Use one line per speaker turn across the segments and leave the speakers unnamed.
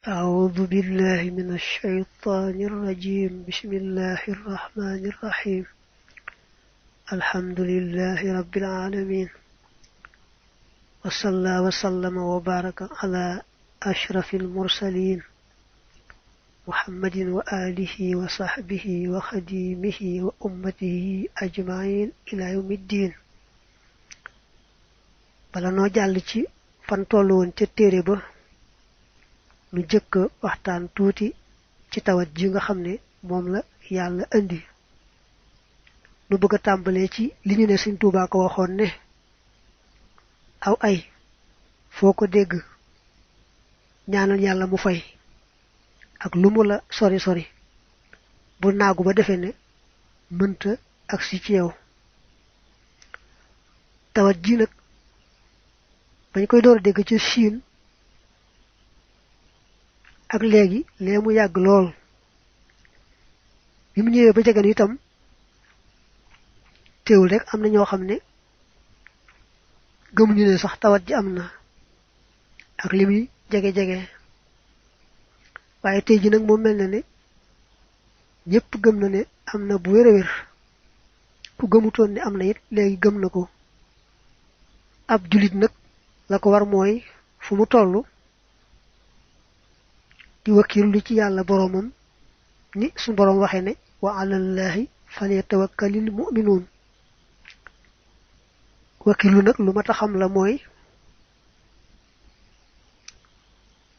أعوذ بالله من الشيطان الرجيم. بسم الله الرحمن الرحيم. الحمد لله رب العالمين، وصلى وسلم وبارك على أشرف المرسلين محمد وآله وصحبه وخديمه وأمته أجمعين إلى يوم الدين. bala no jall ci fan tollu won ci téré ba nu jëkk waxtaan tuuti ci tawat ji nga xamne mom la yalla andi. nu bëgg tambalé ci li ñu né Sëriñ Tuubaa ko waxon né aw ay foko dégg ñaanal yalla mu fay ak lu mu la sori sori bu naagu ba defé né mënta ak ci yow. tawat ji nak bañ koy door dégg ci Chine ak légui lému yag lool bimu ñëwé ba jégan itam téwul rek amna ño xamné gëmu ñu né sax tawat ji amna ak limi jégé jégé. waye tay ji nak mo melna né ñepp gëm na né amna bu wéré wér. ku gëmuton né amna yit légui gëm nako. ab julit nak la ko war moy fu mu tollu di wakilu ci yalla boromam ni sun borom waxé né wa alallahi falyatawakkalul mu'minun. wakilu nak lu mata xam la moy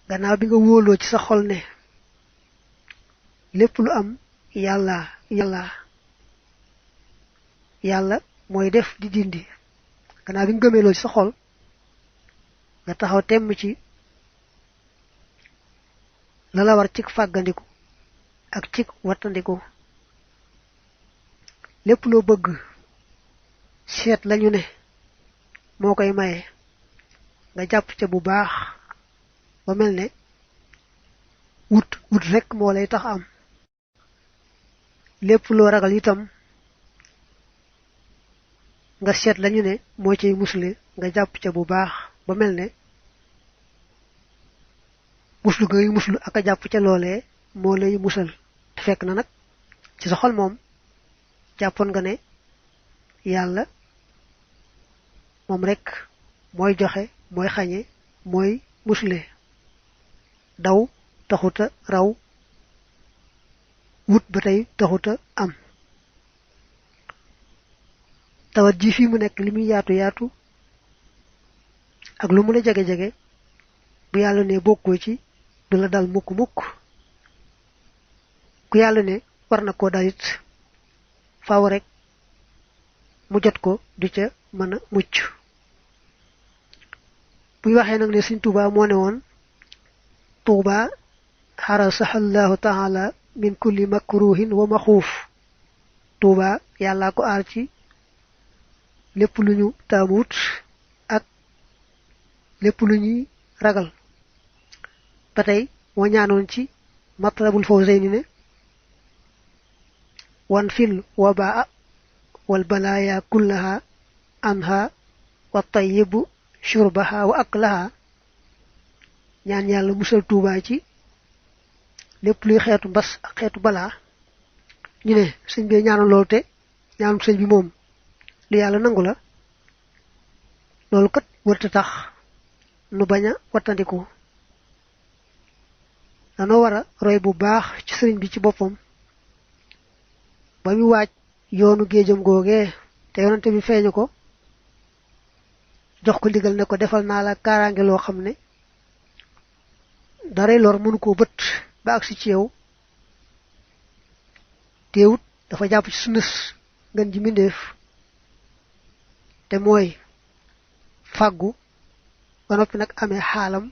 gannaaw bi nga wolo ci sa xol né lepp lu am yalla moy def di dindi. gannaaw bi nga gëmé lo ci sa xol nga taxaw tém ci la war ci fagandiku ak ci watandiku. lepp lo bëgg seet lañu né mo koy maye nga japp ci bu baax ba melne wut rek mo lay tax am. lepp lo ragal itam nga seet lañu né mo cey musle nga japp ci bu baax ba melne muslu gay muslu aka japp ci lolé mo lay musal. fekk na nak ci sa xol mom jappon nga né yalla mom rek moy joxe moy xagné moy muslé. daw taxuta raw wut batay taxuta am. tawat ji fi mu nek limi yaatu yaatu ak lu mu la jage jage bu yalla né bokko ci du la dal mukk mukk. ku yalla né war na ko dalit faaw rek mu jot ko du ca mëna mucc. bu waxé nak né Sëriñ Tuubaa mo né won tuuba harasahallahu ta'ala min kulli makruhin wa makhuf. tuuba yalla ko aar ci lepp luñu tamut ak lepp luñuy ragal. batay mo ñaanon ci matlabul fawzayni né wan fil wabaa wal balaya kullaha anha wa tayyibu shurbaha wa aklaha. ñaan yalla musal tuuba ci lepp luy xéetu bass ak xéetu bala. ñu né señ bi ñaanal lool té ñaanum señ bi mom li yalla nangula lool kat wërta tax nu baña watandiku. dano wara roy bu baax ci señ bi ci bopam ba mi waaj yoonu géejam googee te yonante bi feeñu ko jox ko digal ne ko defal naa la kaaraange loo xam ne daray lor mënu koo bët ba agsi ci yow. teewut dafa jàpp ci sunnas ngën ji mbindeef te mooy fàggu ba noppi nag amee xaalam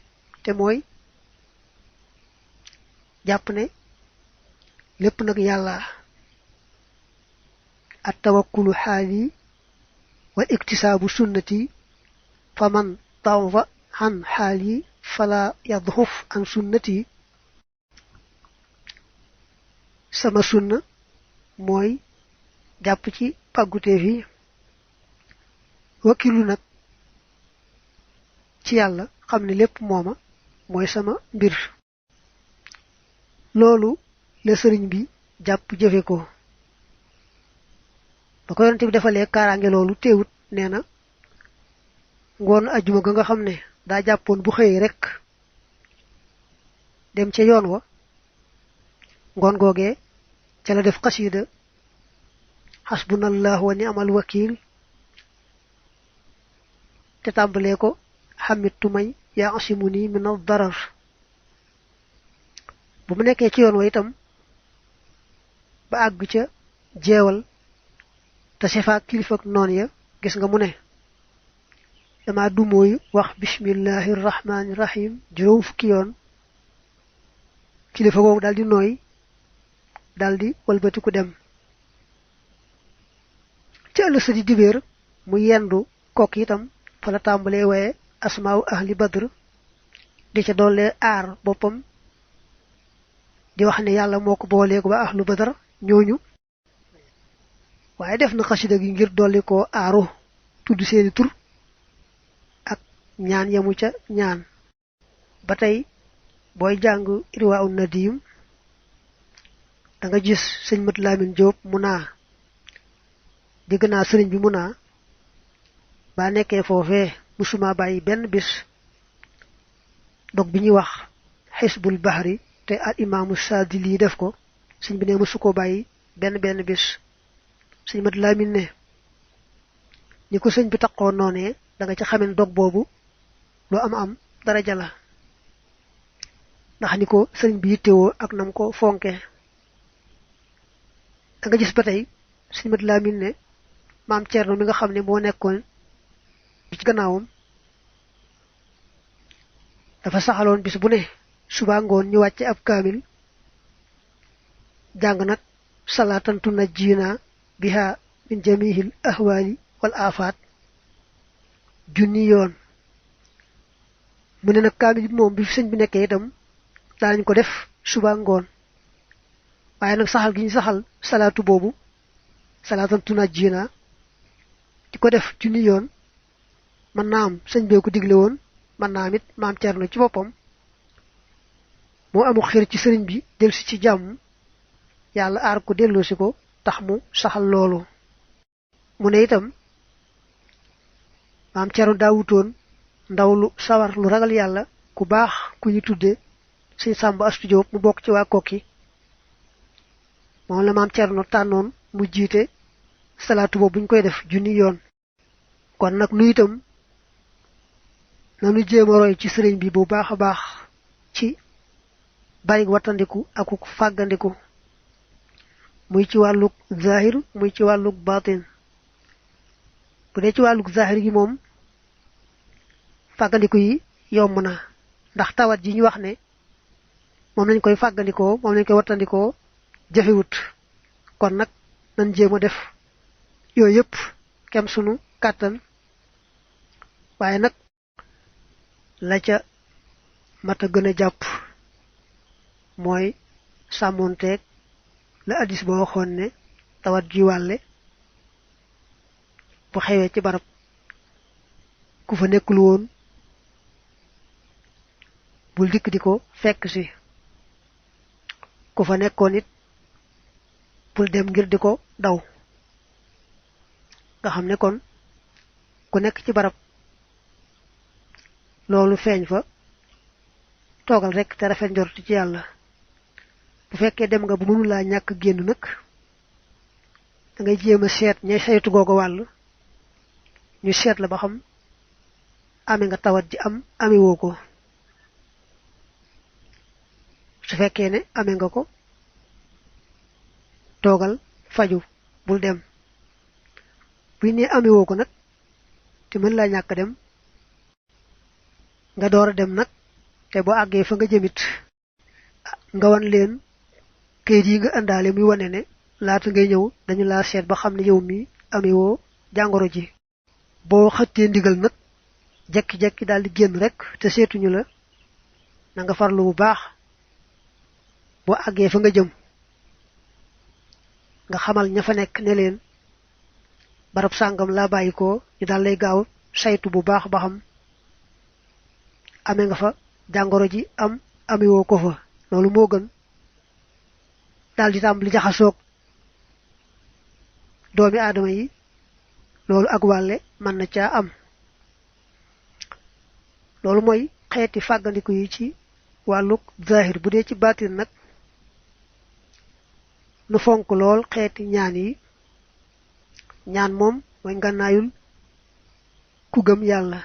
te mooy jàpp ne lépp nag yàlla. التوكل حالي والاكتساب سنتي فمن ضعف عن حالي فلا يضعف عن سنتي. sama sunna mooy jàpp ci pàgguteef yi wakkilu nag ci yàlla xam ne lépp mooma mooy sama mbir loolu la sëriñ bi jàpp jëfe ko ba ko yonent bi defalee kaaraange loolu teewut nee na ngoon ajjuma ga nga xam ne daa jàppoon bu xëyee rek dem ca yoon wa ngoon googee ca la def xasiida xasbunallahu wa ni'mal wakiil te tàmbalee ko xamittu may yaa asimuni min ad darar bu mu nekkee ci yoon wa itam ba àgg ca jeewal te sefaak kilifak noon ya gis nga mu ne dama dumooyu wax bismillahi rahmaani rahim juróom fukki yoon kilifa googu daldi nooy daldi walbatiku dem ci ëllëg sa di dibéer mu yendu kokk itam fa la tàmbalee waye asmaaw ahli badr di ca doole aar boppam di wax ne yàlla moo ko booleeku ba ahlu badr ñooñu waaye def na xasida gi ngir dolli ko aaru tudd seeni tur ak ñaan yamu ca ñaan ba tey booy jàng irwaa un nadim da nga gis sëñ Mat Lamin Jóob mu naa dégg naa sëriñ bi mu naa ba nekkee foofee musuma bàyyi benn bis dog bi ñuy wax xisbul bahri te al imaamu Saadili def ko sëñ bi ne mësu ko bàyyi benn bis sëñ Mat Lamin ne ni ko sëñ bi taqoo noonee da nga ci xamen dog boobu lu am daraja la ndax ni ko sëriñ bi yittewoo ak nam ko fonke da nga gis ba tey sëñ Mat Lamin ne maam Cerno mi nga xam ne moo nekkoon ci gannaawam dafa saxaloon bis bu ne suba ngoon ñu wàcce ab kaamil jàng nag salaatan tunajjina biha min jamihil ahwali wal afaat junni yoon mu ne nag kaamil bi moom bi sëñ bi nekkee itam daanañ ko def suba ngoon waaye nag saxal gi ñu saxal salaatu boobu salaatan tunajjina di ko def junni yoon mën naa am sëñ bee ko digle woon mën naa am it maam Cerno ci boppam moo amu xir ci sëriñ bi dellusi ci jàmm yàlla aar ko delloosi ko tax mu saxal loolu mu ne itam maam Cerno daawutoon ndaw lu sawar lu ragal yàlla ku baax ku ñu tudde sëñ Sàmba Astu Jóob mu bokk ci waa Kokki moom la maam Cerno tànnoon mu jiite salaatu boobu buñ koy def junni yoon kon nag nu itam nanu jéem a roy ci sëriñ bi bu baax a baax ci bari wattandiku ak fàggandiku muy ci wàlluk zahir muy ci wàlluk batin bu dee ci wàlluk zahir gi moom fàggandiku yi yomb na ndax tawat ji ñu wax ne moom lañ koy fàggandikoo moom lañ koy wattandikoo jafewut kon nag nan jéem a def yooyu yëpp kem sunu kàttan waaye nag la ca mata gën a jàpp mooy sàmmoonteeg la addis boo waxoon ne tawat ji wàlle bu xewee ci barab ku fa nekkul woon bul dikk di ko fekk si ku fa nekkoon it bul dem ngir di ko daw nga xam ne kon ku nekk ci barab loolu feeñ fa toogal rek te rafet njort ci yàlla bu fekkee dem nga bu mënu laa ñàkk génn nag da ngay jéem a seet ñay saytu googu wàll ñu seet la ba xam ame nga tawat ji am amewoo ko su fekkee ne ame nga ko toogal faju bul dem buy ne amewoo ko nag te mën laa ñàkk dem nga door a dem nag te boo àggee fa nga jëmit nga wan leen kayit yi nga àndaale muy wane ne laata ngay ñëw dañu laa seet ba xam ne yow mi amewoo jàngoro ji boo xëttee ndigal nag jekki-jekki daal di génn rek te seetuñu la na nga farlu bu baax boo àggee fa nga jëm nga xamal ña fa nekk ne leen barab sàngam laa bàyyikoo ñu daal lay gaaw saytu bu baax ba xam amee nga fa jàngoro ji am amiwoo ko fa loolu moo gën daal di tàmbali jaxasoog doomi aadama yi loolu ak wàlle mën na caa am loolu mooy xeeti fàggandiku yi ci wàlluk zahir bu dee ci baatin nag nu fonk lool xeeti ñaan yi ñaan moom mooy ngànnaayul ku gëm yàlla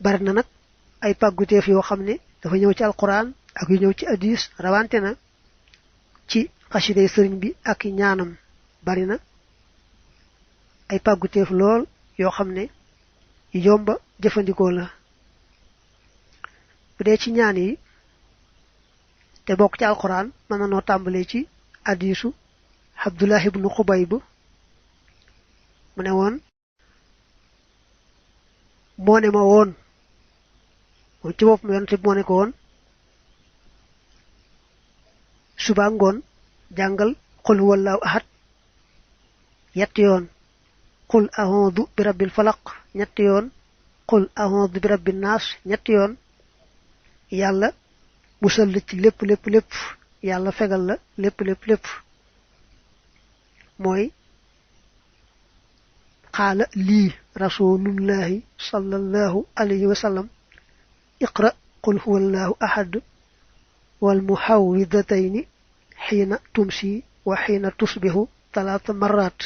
bari na nag ay pàgguteef yoo xam ne dafa ñëw ci alquran ak yu ñëw ci hadis rawante na ci xasiday sëriñ bi ak ñaanam bari na ay pàgguteef lool yoo xam ne yu yomba jëfandikoo la bu dee ci ñaan yi te bokk ci alquran mën na noo tàmbalee ci hadisu Abdullah ibnu Xubayb mu ne woon moo ne ma woon moom ci boppam yonent bi moo ne ko woon suba ngoon jàngal qul huwallahu ahad yetti yoon qul a'udhu bi rabbil falaq ñetti yoon qul a'udhu bi rabbin nas ñetti yoon yàlla musal la ci lépp yàlla fegal la lépp mooy qaala lii rasulullahi sallallahu alayhi wa sallam iqra qul huwallahu ahad wal muhawwidatayni xiina tumsi wa xiina tusbihu 3 marrat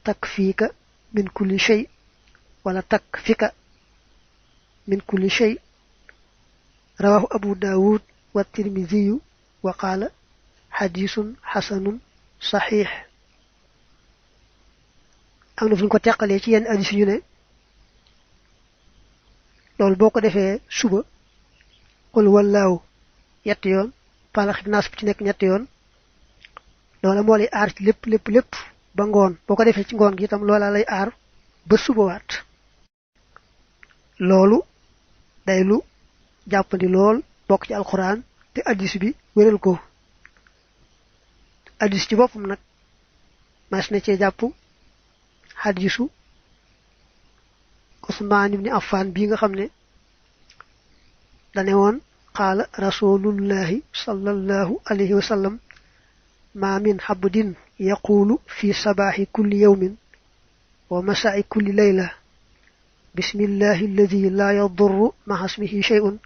takfiika min kulli shay wala takfika min kulli shay rawahu abu daawud wa tirmidhiyu wa qaala xadiisun xasanun saxiix am na fu ñu ko teqalee ci yenn hadiis yu ne loolu boo ko defee suba qul wallaahu yetti yoon palax bi naas bi ci nekk ñetti yoon loola moo lay aar ci lépp ba ngoon boo ko defee ci ngoon gi itam loola lay aar ba suba waat loolu day lu jàppandi lool bokk ci alxuraan te hadiis bi wéral ko hadiis ci boppam nag mas na cee jàpp hadiisu Usmaan ibn Affan bii nga xam ne dane woon qaala rasulullahi sallallahu alayhi wa sallam ma min habdin yaqulu fi sabahi kulli yawmin wa masaa'i kulli layla bismillahi alladhi la yadurru ma'a ismihi shay'un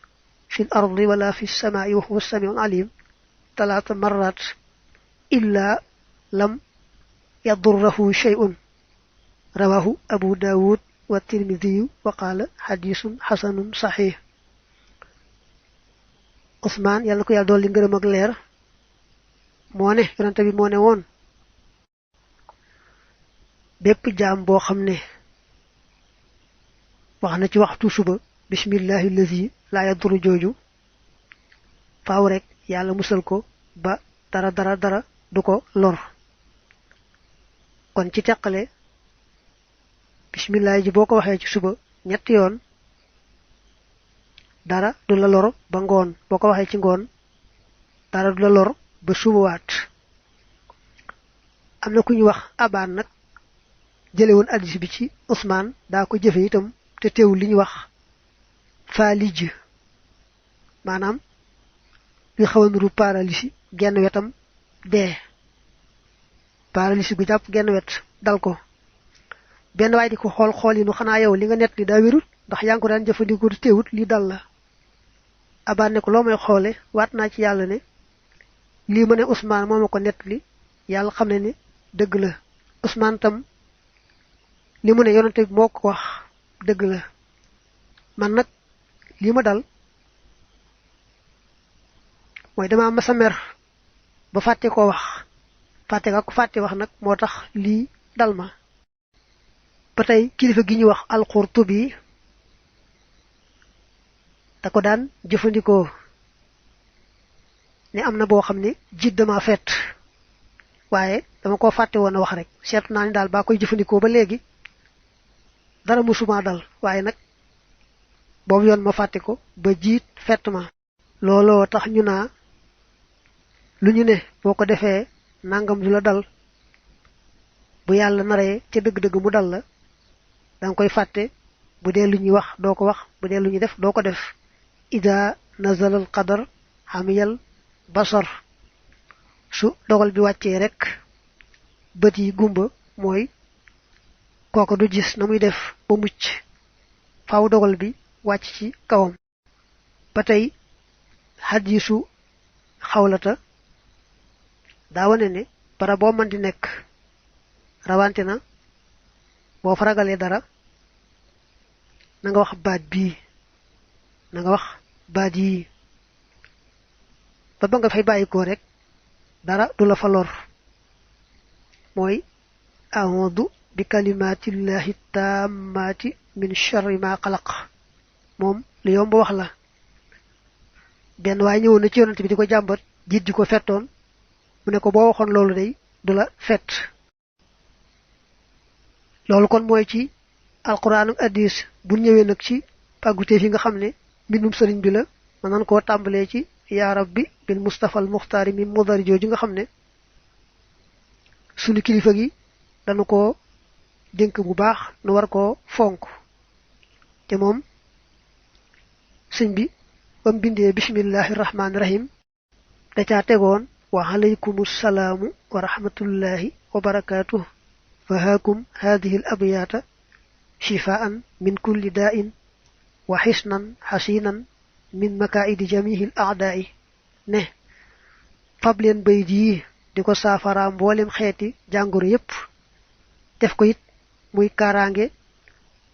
fi al-ardi wala fi as-samaa'i wa huwa as-sami'ul 'alim 3 marrat illa lam yadurruhu shay'un rawahu abu daawud wa tirmidhi wa qaala hadiisun hasanun sahih Usmaan yàlla ko yàlla dolli ngërëm ak leer moo ne yonente bi moo ne woon bépp jaam boo xam ne wax na ci waxtu suba bismillahi allazi laa yaduru jooju faaw rek yàlla musal ko ba dara du ko lor kon ci teqale bismillahi ji boo ko waxee ci suba ñetti yoon dara du la lor ba ngoon boo ko waxee ci ngoon dara du la lor ba subawaat am na ku ñu wax abaan nag jële woon hadiis bi ci Usmaan daa ko jëfe itam te teewul li ñu wax faalij maanaam li xaw a nuru paralysie genn wetam dee paralysie gu jàpp genn wet dal ko benn waay di ko xool yi nu xanaa yow li nga nett li daa wérut ndax yaa ngi ko daan jëfandikoo te teewut lii dal la abaan ne ko loo may xoole waat naa ci yàlla ne lii ma ne Usmaan moo ma ko nett li yàlla xam ne ne dëgg la Usmaan tam li mu ne yonente bi moo ko wax dëgg la man nag lii ma dal mooy dama masa mer ba fàtte koo wax fàtte wax nag moo tax lii dal ma ba tey kilifa gi ñu wax al-Qurtubi da ko daan jëfandikoo ne am na boo xam ne jiit dama fett waaye dama ko fàtte woon a wax rek seetu naa ni daal baa koy jëfandikoo ba léegi dara musuma dal waaye nag boobu yoon ma fàtte ko ba jiit fett ma looloo tax ñu naa luñu ne boko defé nangam du la dal bu yalla naré ci deug deug mu dal la dang koy faté bu dé luñu wax doko wax bu dé luñu def doko def ida nazala al qadar hamiyal basar su dogal bi wacce rek beut yi gumba moy koko du gis namuy def ba mucc faaw dogal bi wacc ci kawam batay hadisu xawlata da wone ne para bo man di nek rawante na bo faragalé dara na nga wax baat bi na nga wax baat yi ba nga fay bayiko rek dara du la fa lor moy a'udhu bi kalimatillahi tammati min sharri ma khalaq mom li yomb wax la ben way ñew na ci yonent bi diko jambat jitt diko fetton mu ne ko bo waxon lolu day dula fet lolu kon moy ci alquran ak hadith bu ñewé nak ci pagouté fi nga xamné mbindum serigne bi la man ko tambalé ci ya rabbi bil mustafa al mukhtar min mudari joju nga xamné sunu kilifa gi dañu ko denk bu baax nu war ko fonk te mom serigne bi bam bindé bismillahir rahmanir rahim da ca tégon wa alaykumus salamu wa rahmatullahi wa barakatuh fahakum hadhihi al abyata shifaan min kulli da'in wa hisnan hasinan min makaidi jami'il a'da'i ne fablen baydi diko safara mbolem xéti jangoro yépp def ko it muy karange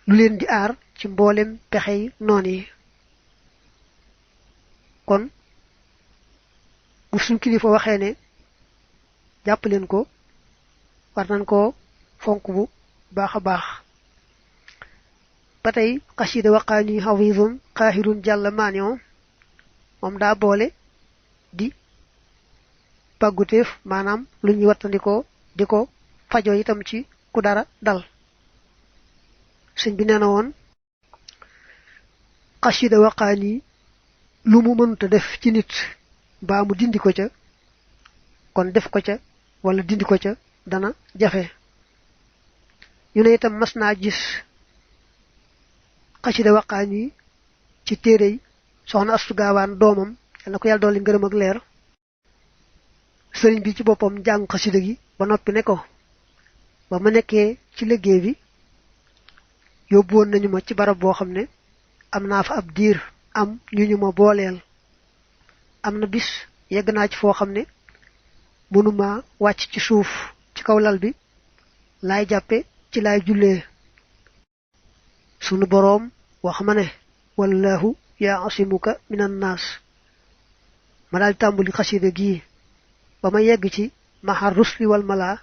lu len di ar ci mbolem pexey noni kon bu suñu kilifa waxé né japp len ko war nan ko fonku bu baaxa baax batay qasida waqani hafizun qahirun jalla manion mom da bolé di pagutef manam luñu watandiko diko fajo itam ci ku dara dal señ bi néna won qasida waqani lu mu mënta def ci nit ba mu dindi ko ca kon def ko ca wala dindi ko ca dana jafe ñu ne itam masna gis qasida waqani ci téré soxna astu gaawaan doomam yalla ko yalla doli ngeureum ak leer serigne bi ci bopam jang qasida gi ba nopi ne ko ba ma nekké ci liggéey bi yobon nañu ma ci barab bo xamné amna fa ab diir am ñu ma bolel amna bis yegg na ci fo xamné mënuma wacc ci suuf ci kaw lal bi lay jappé ci lay julé sunu borom wax mané wallahu ya'asimuka minan nas ma dal tambuli qasida gi ba ma yegg ci mahar rusli wal mala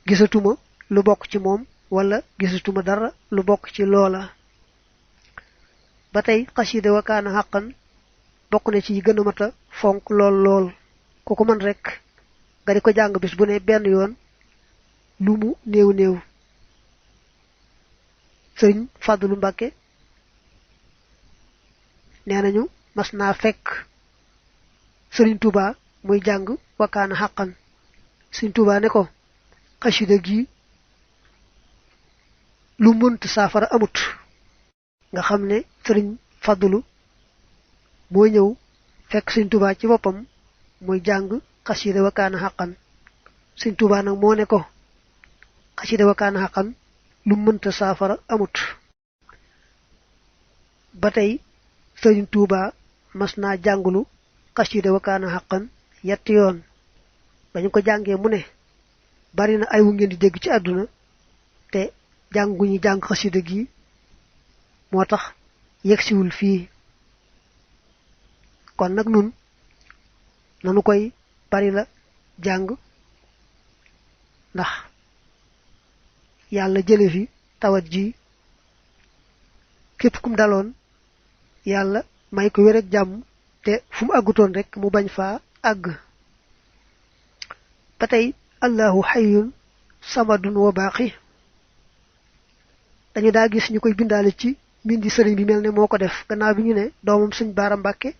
gisatuma lu bok ci mom wala gisatuma dara lu bok ci lola batay qasida wa kana haqqan bok na ci gëna mata fonk lol koku man rek nga diko jang bis bu ne ben yoon lu mu neew neew serigne fadlu mbake nenañu masna fek serigne touba muy jang wa kana haqqan serigne touba ne ko qasida gi lu muntu safara amut nga xamne serigne fadlu mo ñew fek serigne touba ci bopam muy jang qasida wa kana haqqan serigne touba nak mo ne ko qasida wa kana haqqan lu muntu safara amut batay serigne touba masna jangulu qasida wa kana haqqan yett yoon bañ ko jangé mu ne bari na ay wu ngeen di dégg ci aduna te janguñu jang qasida gi motax yeksiwul fi kon nak nun nanu koy bari la jang ndax yalla jëlé fi tawat ji képp kum dalon yalla may ko wër ak jamm te fum aguton rek mu bañ fa ag patay allahu hayyun samadun wa baqi dañu da gis ñukoy bindalé ci mindi serigne bi melne moko def gannaaw bi ñu ne doomam serigne bara mbacké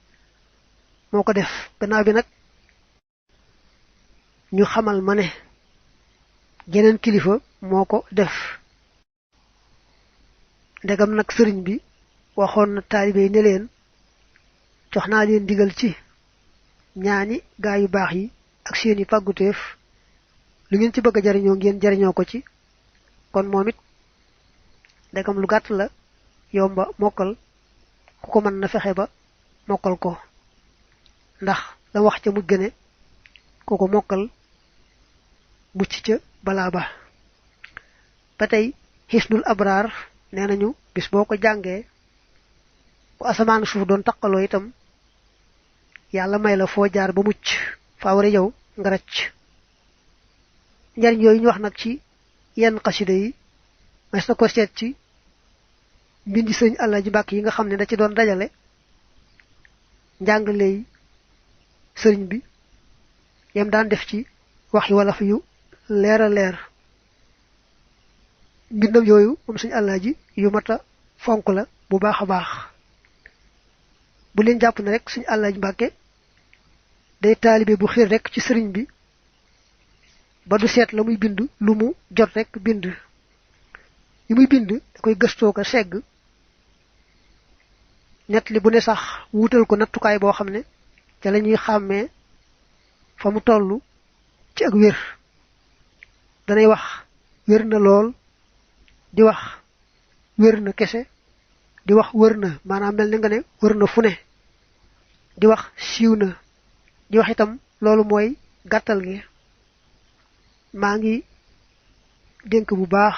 moko def gannaaw bi nak ñu xamal ma ne geneen kilifa moo ko def ndegam nag sëriñ bi waxoon na taalibe yi ne leen jox naa leen digal ci ñaani gaa yu baax yi ak seeni pàgguteef lu ngeen ci bëgg a jariñoo ngeen jariñoo ko ci kon moom it ndegam lu gàtt la yomba mokkal ku ko mën na fexe ba mokkal ko ndax la wax ca mujj gëne ku ko mokkal mucc ca balaa ba tey xisnul abraar nee nañu bis boo ko jàngee bu asamaan suuf doon taqaloo itam yàlla may la foo jaar ba mucc faa war a yow nga racc njariñ yooyu ñu wax nag ci yenn xasida yi mas na ko seet ci mbindi sëñ Alaaji Mbàkke yi nga xam ne da ci doon dajale njàngaley sëriñ bi yam daan def ci wax yi wala fi yu leer a leer mbindam yooyu moom sëñ Alaaji yu mata fonk la bu baax a baax bu leen jàpp ne rek sëñ Alaaji Mbàkke day taalibe bu xiir rek ci sëriñ bi ba du seet la muy bind lu mu jot rek bind yi muy bind da koy gëstoo ko segg net li bu ne sax wuutal ko nattukaay boo xam ne ca la ñuy xàmmee fa mu toll ci ak wér danay wax wér na lool di wax wér na kese di wax wër na maanaam mel ni nga ne wër na fu ne di wax siiw na di wax itam loolu mooy gàttal gi maa ngi dénk bu baax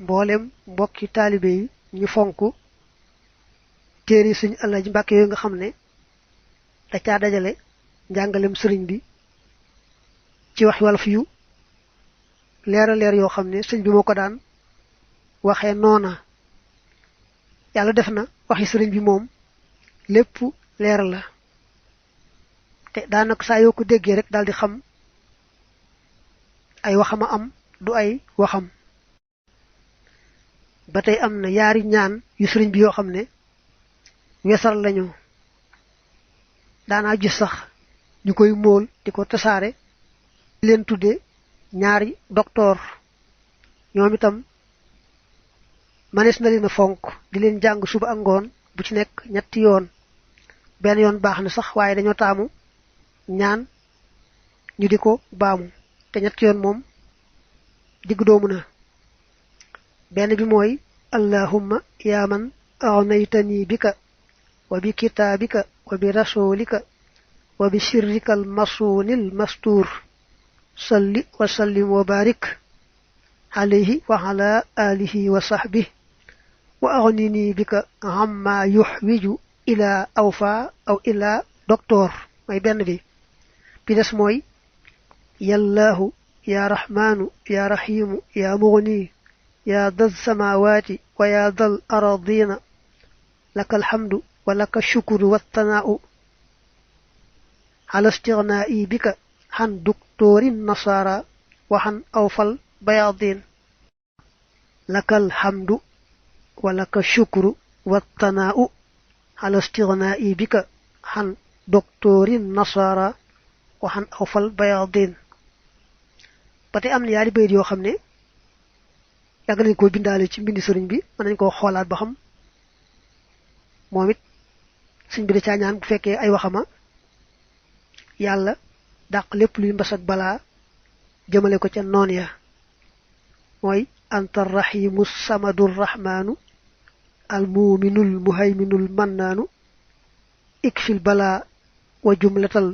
mboolem mbokki taalibe yi ñu fonk téere sëñ Alaaji Mbàkke yooyu nga xam ne da caa dajale njàngalem sëriñ bi ci wax wolof yu leer a leer yoo xam ne sëñ bi moo ko daan waxee noona yàlla def na waxi sëriñ bi moom lépp leer la te daanaka saa yoo ko déggee rek daal di xam ay waxama am du ay waxam ba tey am na yaari ñaan yu sëriñ bi yoo xam ne wesar lañu daanaa gis sax ñu koy móol di ko tasaare leen tudde ñaari docteur ñoom itam manees na leen a fonk di leen jàng suba ak ngoon bu ci nekk ñetti yoon benn yoon baax na sax waaye dañoo taamu ñaan ñu di ko baamu te ñetti yoon moom digg doomu na benn bi mooy allahumma yaa man aghnaytani bika wa bi kitaabika wa bi rasulika wa bi sirrika al masunil mastuur salli wa sallim wa barik alayhi wa ala alihi wa sahbihi wa aghnini bika amma yuhwiju ila awfa aw ila docteur mooy benn bi des mooy yallaahu ya rahmaanu ya rahimu ya mughni ya dal samawati wa ya dal aradina laka alhamdu wa laka shukru wattanaa'u ala istighnaa'i bika han doktorin nasara wa han awfal bayadin laka alhamdu wa laka shukru wattanaa'u ala istighnaa'i bika han doktorin nasara waxan awfal bayadin ba tey am na yaari bayit yoo xam ne yàgg nañ koo bindaale ci mbindi sëriñ bi mën nañ koo xoolaat ba xam moom it sëriñ bi da caa ñaan bu fekkee ay waxama yàlla dàq lépp luy mbas ak balaa jëmale ko ca noon ya mooy anta rahimu samadu rahmaanu almuminul muhayminul mannaanu ikfil balaa wa jumlatal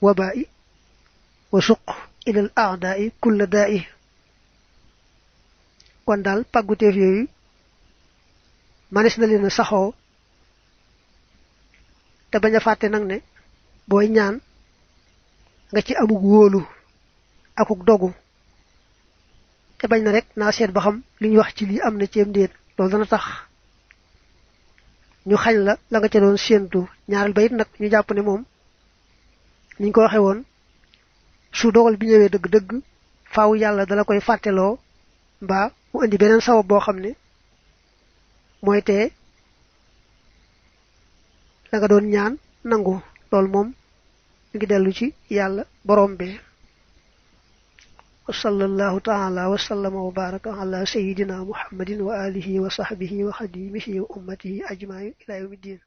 wabaa'i wa suq ilal a'daa'i kulla daa'i kon daal pàgguteef yooyu manes na leen a saxoo te bañ a fàtte nag ne booy ñaan nga ci amug wóolu akuk dogu te bañ na rek naa seet ba xam li ñu wax ci lii am na ceeb ndéet loolu dana tax ñu xañ la la nga ca doon séentu ñaareel ba it nag ñu jàpp ne moom niñ ko waxe woon su dogal bi ñëwee dëgg-dëgg faaw yàlla dala koy fàtteloo mbaa mu indi beneen sabab boo xam ne mooy tee la nga doon ñaan nangu loolu moom mi ngi dellu ci yàlla borom bi وصلى الله تعالى وسلم وبارك على سيدنا محمد وآله وصحبه وخديمه وأمته أجمعين إلى يوم الدين.